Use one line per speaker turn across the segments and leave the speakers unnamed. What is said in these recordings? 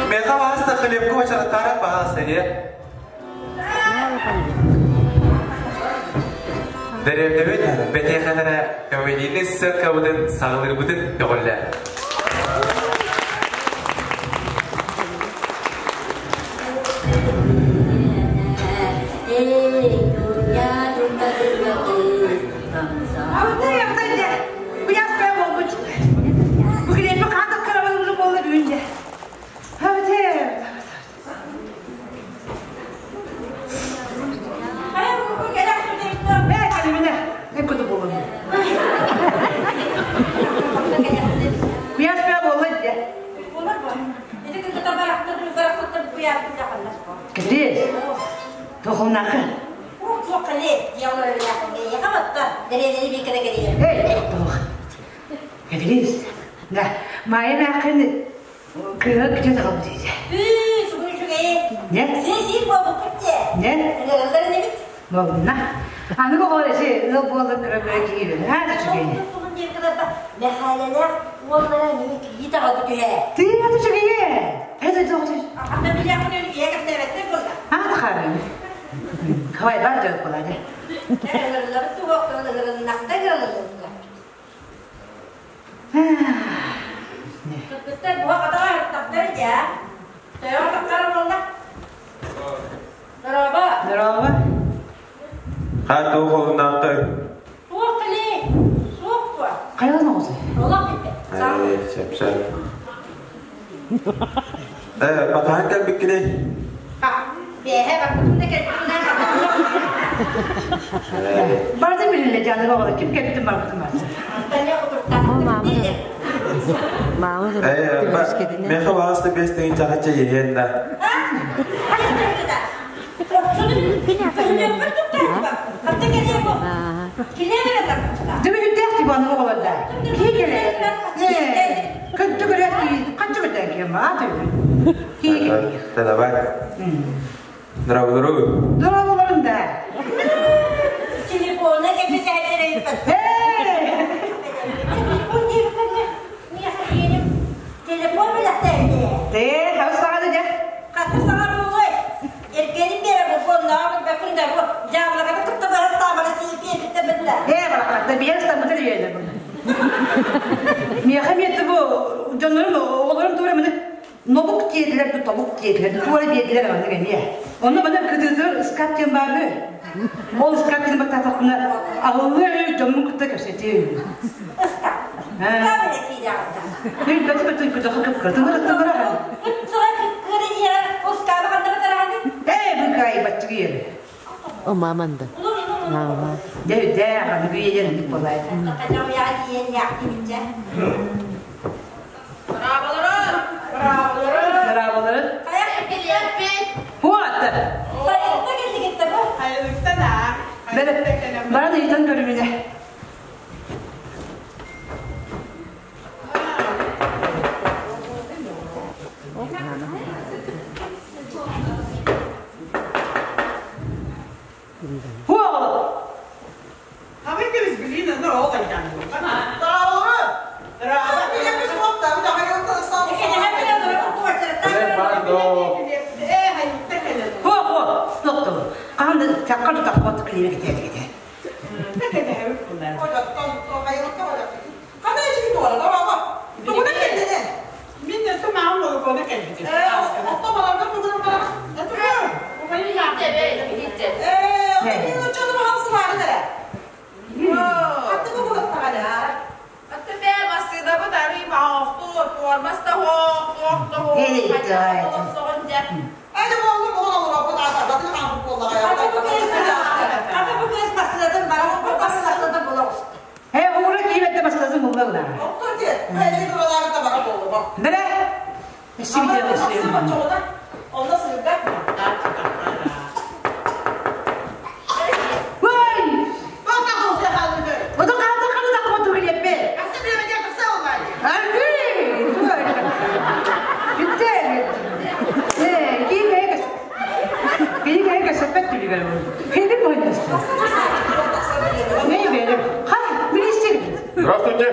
Меха баһаста хлебку бачараттара баһаста не? Дэриэбинэбит бэтиэхэлэрэ комедийный сценкабытын саҕалыырбытын көҕүллэ.
Кэтиэс, туохуннаахы? Эй, туох. Кэтиэс, да, Майя эмээххин кыыһа күтэ таҕылбыт диэтэ. Нет? Нет? Буолунна. Аны оҕолор эси ыал буолан кыра-кыра киирэн, аа, үчүгэй.
Мэхээлэлээх уоллара эмиэ кийиит аҕалбыт үһэ.
Тыа үчүгэйэ. Это тоҕо Аа, тахаарыым. Хавай бар дьон буолаады. Здорово.
Ха туох олуннаахтай?
Хайалан оҕусай?
Ээ, сөп-сөп. Ээ, батаһан кэлбиккиний? Ээ,
Барды билиннэ дьаныга оҕолор ким кэлбитин барбытын барсын.
Ээ, меха баҕаста бес тыгын чахача иһиэн да.
Дүбүнүттээх типаны оҕолор да. Кии кэлэ. Кынты көрө ханчы көрдөн киһи мааты. Кии кэлэ.
Да давай. Здорово, здорово.
Здороволорун да.
Телефона кэпсэтээччилэр Телефон билэхтээбитэ.
Тээ, хас саҕаны дьэ?
Хата саҕа буолуой. Эргэним биэрэ бу фоннааҕын бэкүн да бу дьаабылаканы кытта барастаабара сиипиэбиттэ биллэ.
Ээ, барахатта биэр ыстаммыта диэдэ бу. Миэхэ миэтэ бу дьоннорум оҕолорум туора маны нобук диэтилэр ду тобук диэтилэр ду туора биэрдилэр маннык эмиэ. Онно маны кытыытыгар ыскаап диэн баар үһү. Ол ыскаап диэн баттаатахпына аһыллыа үһү дьоммун кытта кэпсэтиэ үһү.
Ыскаап. Ыскаап эрэ киирэҕин.
Күн бөтү көтөхө кып-кыртылар аттылара.
Кыттыга кыккыры иһэр ускаабы ханна батарааны?
Ээ, быкай баччыгы
О, маманда.
Дэ дэ, аныгы иеден ник болай.
Браво!
Браво! Вот! Баран ыйытан көрүмүнэ.
Здравствуйте.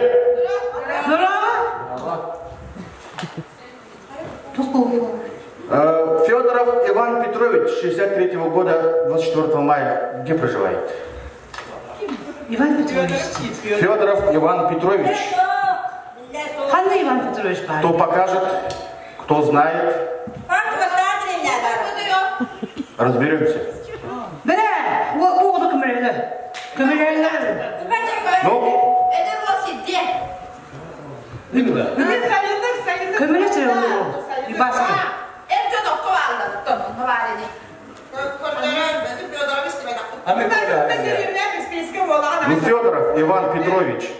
Федоров Иван Петрович, 63-го года, 24 мая. Где проживает?
Иван Петрович.
Федоров Иван Петрович.
Ханна Иван Петрович.
Кто покажет, кто знает. Разберемся. Ну? Ну, Федоров Иван Петрович.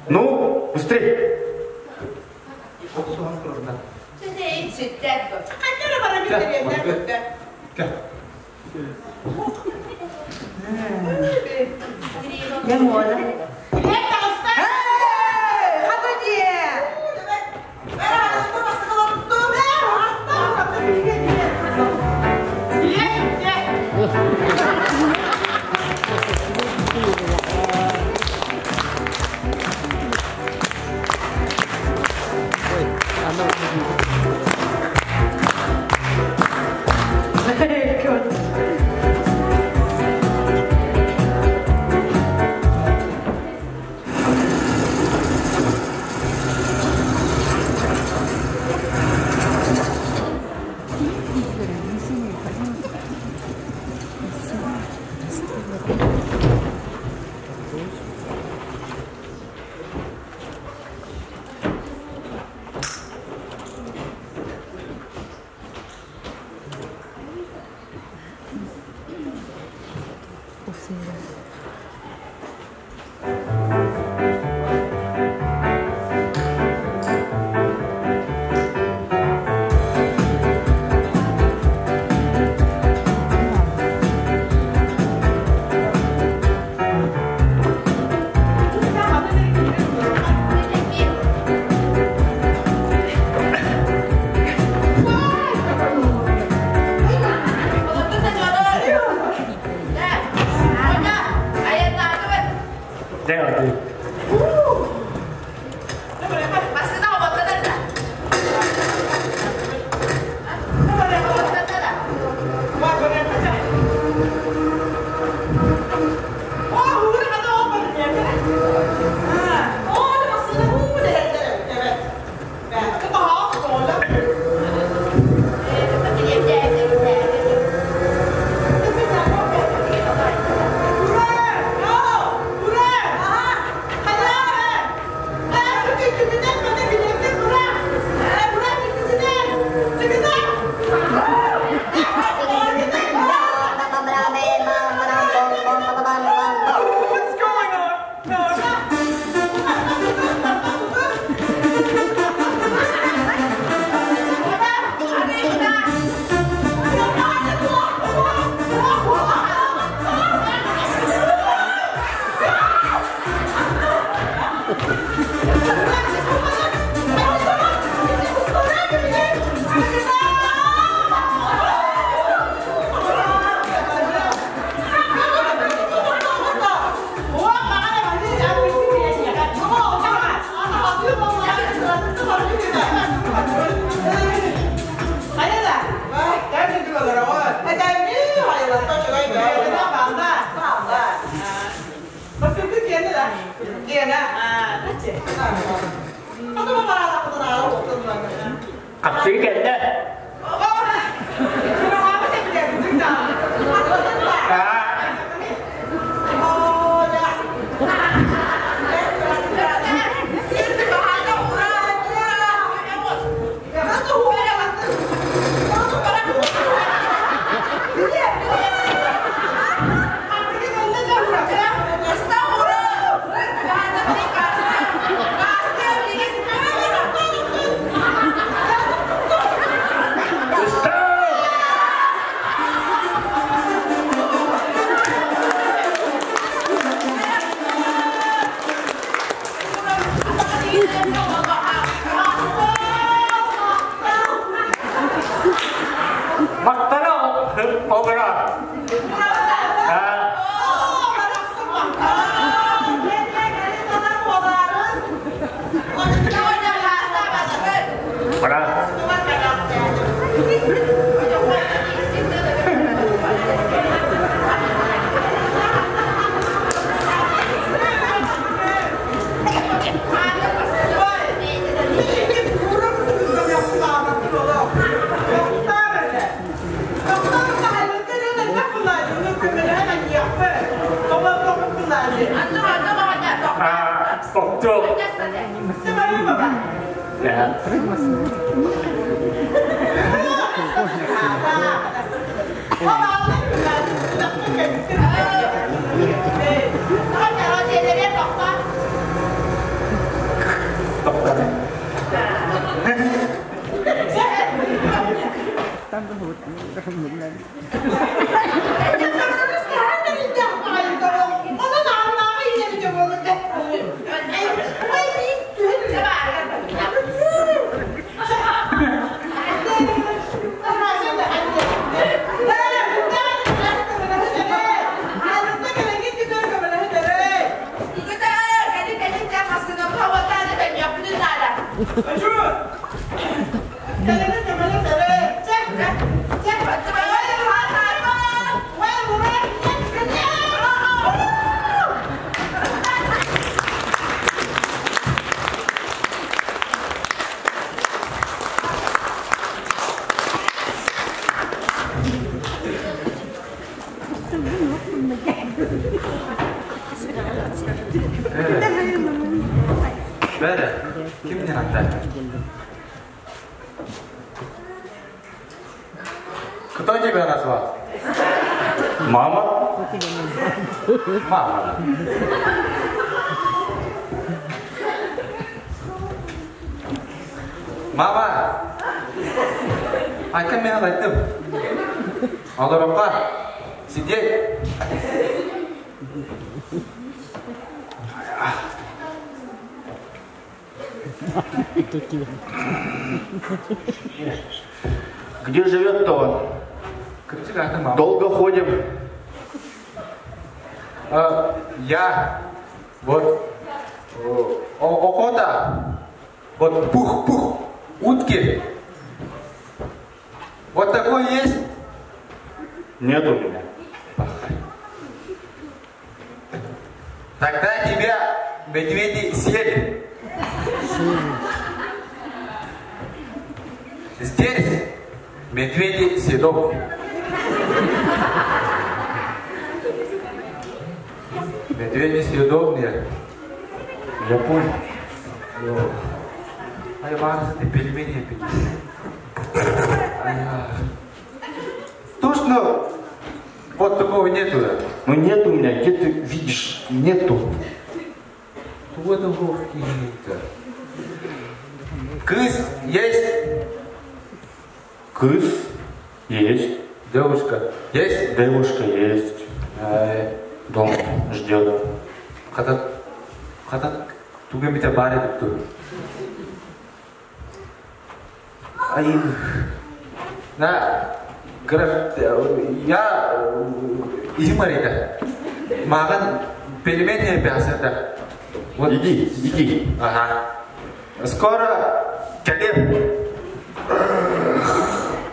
Ну, быстрее.
Хапсыгы кэллэ. Мактана олора. Бара. Тоқту. Бәрі, кімнен аттар? Кто тебя назвал?
Мама?
Мама. Мама! Айта мен айттым. Аларапқа, сидеть.
Где живет-то он? Долго ходим.
Я вот охота, вот пух-пух, утки. Вот такой есть?
Нет у меня.
Тогда тебя медведи съели. Здесь медведи съедобные. Медведи съедобные.
Я понял.
Ай, Варса, ты пельмени пить. Точно, вот такого нету. Да?
Ну нет у меня, где ты видишь, нету.
Вот какие-то. Кыс есть?
Кыс есть.
Девушка есть?
Девушка есть. Дом ждет.
Хата, хата, тугемите бари тукту. Ай, на, я измарита. Маган пельмени обязана.
Вот. Иди, иди.
Ага. Скоро калем.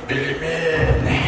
Пельмени.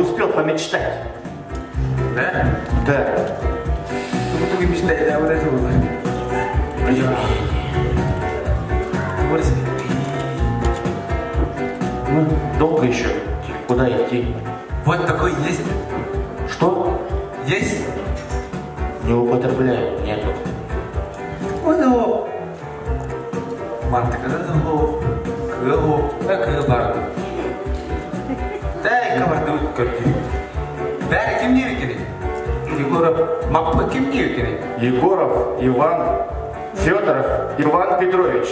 успел помечтать.
Да?
Да.
Тугу мечтать, да, вот это было.
Ну, долго еще? Куда идти?
Вот такой есть.
Что?
Есть.
Не употребляю, нету.
Оно. Мантыкада кыа кыа барды. Дай кабарды көрдү. Бәрі ким диэбиккиний? Егоров Маппа ким диэбиккиний?
Егоров Иван Федоров Иван Петрович.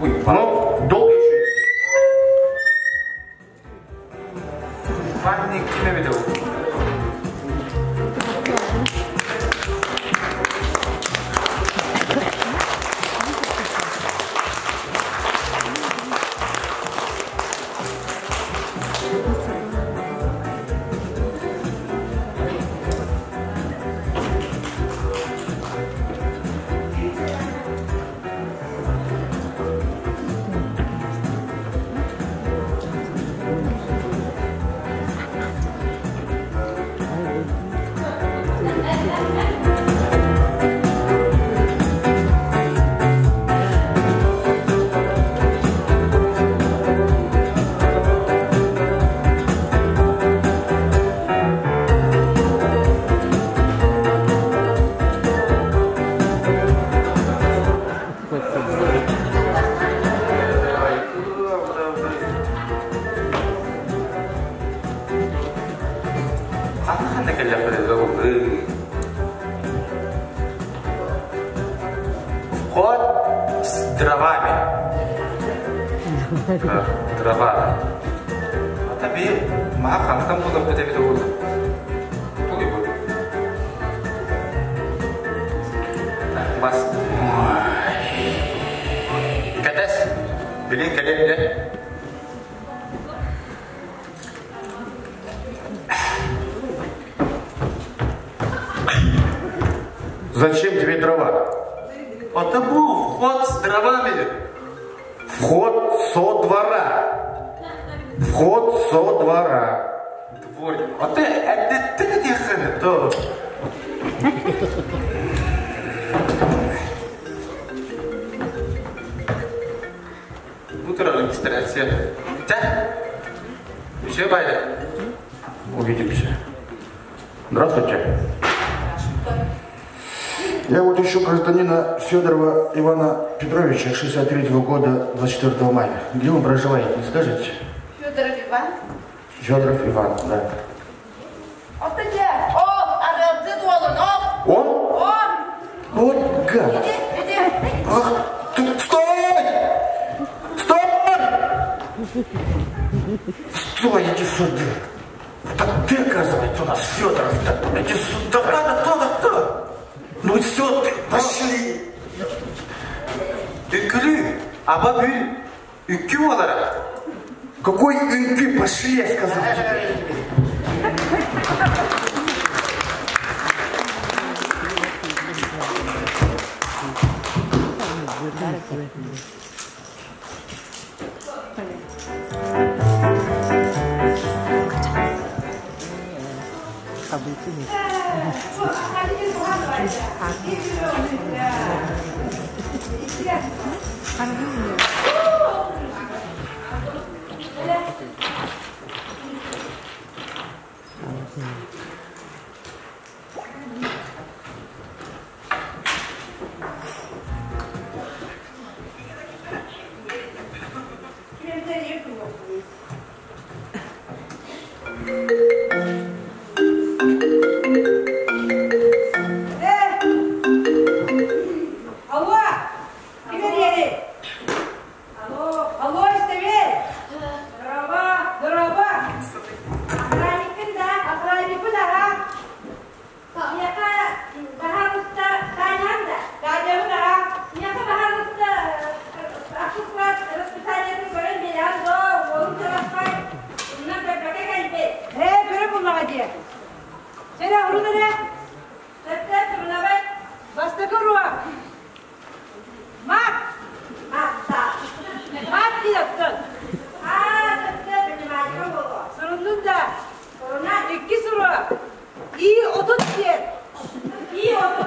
Ой,
Ну, долго еще идти?
Ванни ким эбитэ Ханна кэллэхпит Вход с дровами. Дрова. А таби маха хантан булар бит ол. Туги бу. Бас. Кәтәс. Билин кәлеп
Зачем тебе дрова?
Потому вход с дровами.
Вход со двора. Вход со двора.
Двор. А ты, это ты не то. Утро регистрация. Да? Еще байда.
Увидимся. Здравствуйте. Я вот ищу гражданина Федорова Ивана Петровича, 63 года, 24 мая. Где он проживает, не скажете?
Федоров Иван.
Федоров Иван, да.
Он?
Он?
Он!
Вот гад.
Иди, иди.
Ах, ты... Стой! Стой! Стой, иди сюда. Так ты, оказывается, у нас Федоров-то. Иди сюда.
Да, кто, да, кто?
Ну все, ты, пошли.
Үкүлү, аба бүл, үккү болара.
Какой үҥкүү? Пошли, я сказал тебе.
Алло! Ким эрийэрий?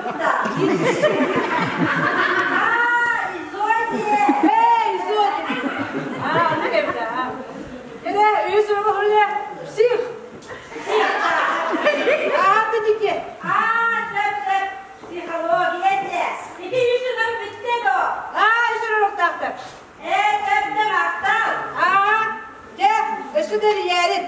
Эй, Зоя! А, ну кэбитэ. Эре, үс оҕоле псих. А, ты дите.
Психология де. Ити үсүнэн бүттэ до.
А, үс оҕолоохтар.
Э, сөптө мактал.
А, де, өссө дэрийээрин.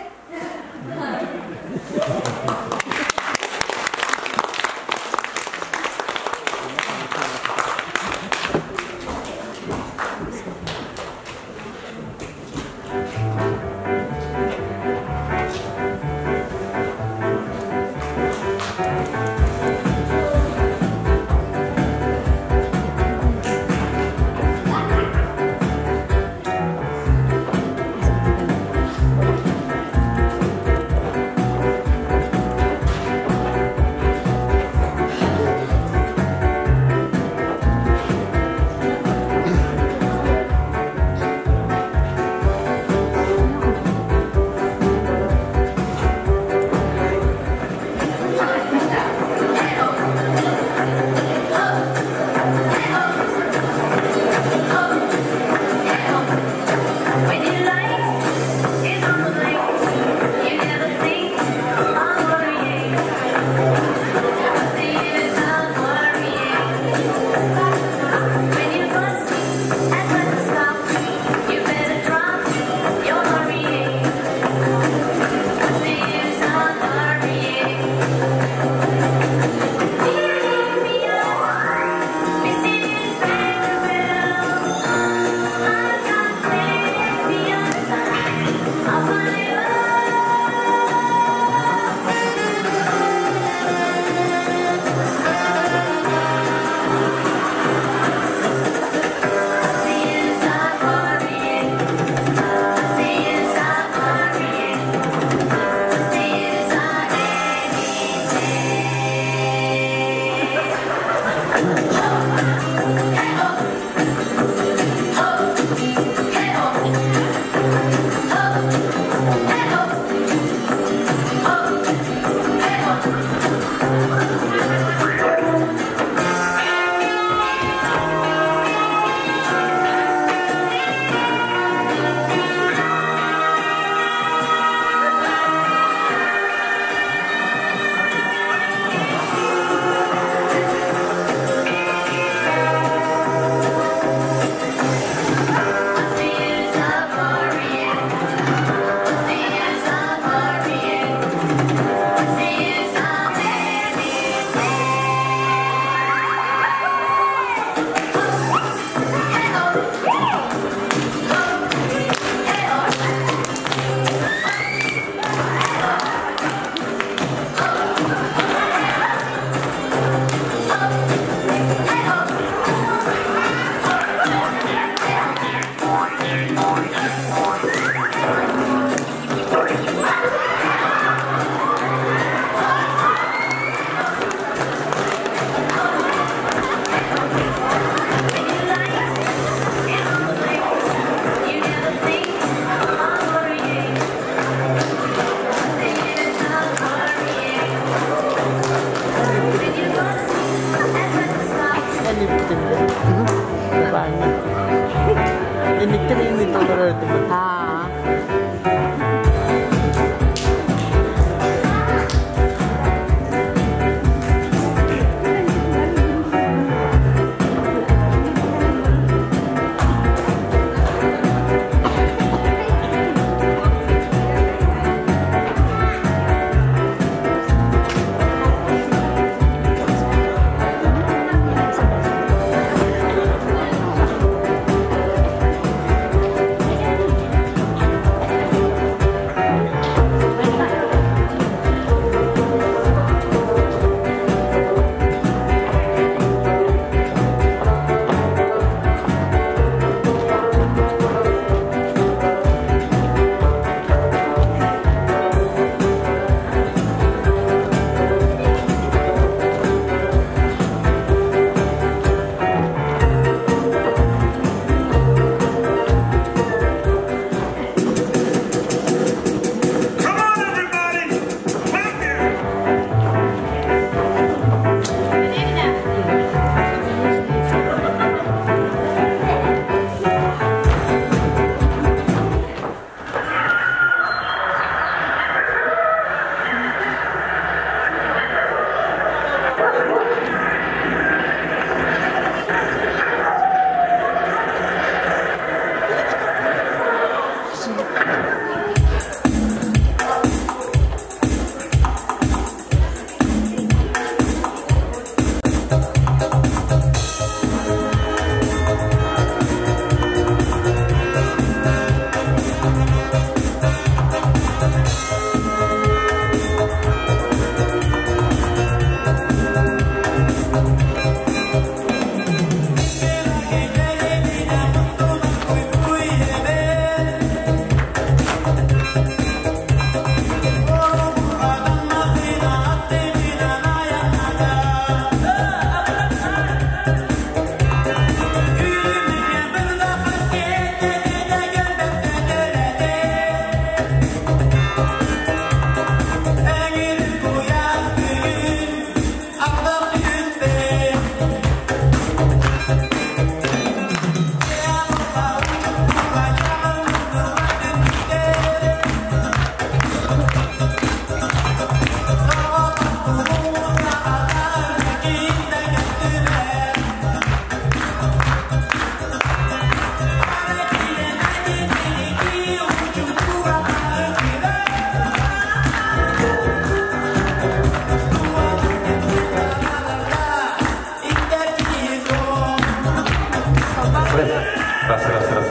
Раз, раз, раз.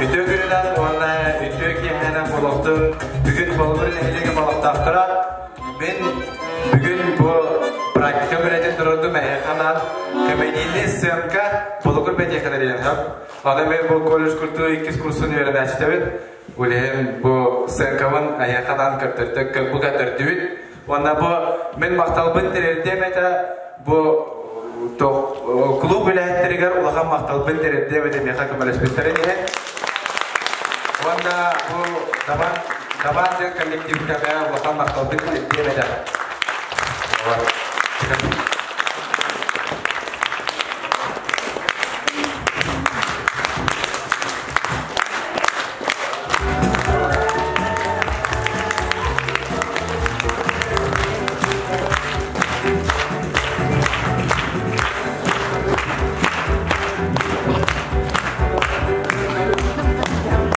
Үтүө күнүнэн уонна үтүө киэһэнэн буолуохтун. Бүгүн Болугур нэһилиэгэ балыктаахтара. Мин бүгүн бу практика үлэтин турардым эһиэхэ анаан комедийный сценка Болугур бэтиэхэлэригэр. Аны мен бу колледж культура иккис курсун үөрэнээччитэбит. Үлэһим бу сценкабын эһиэхэ анаан көрдөрдө, бу көрдөрдүбүт. Уонна бу мин махталбын тириэрдиэм этэ бу клуб үлэһиттэригэр улахан махталбын тириэрдиэм этэ миэхэ көмөлөспүттэрин иһин. Уонна бу Дабаан Дабаан диэн коллективка улахан махталбын тириэрдиэм этэ.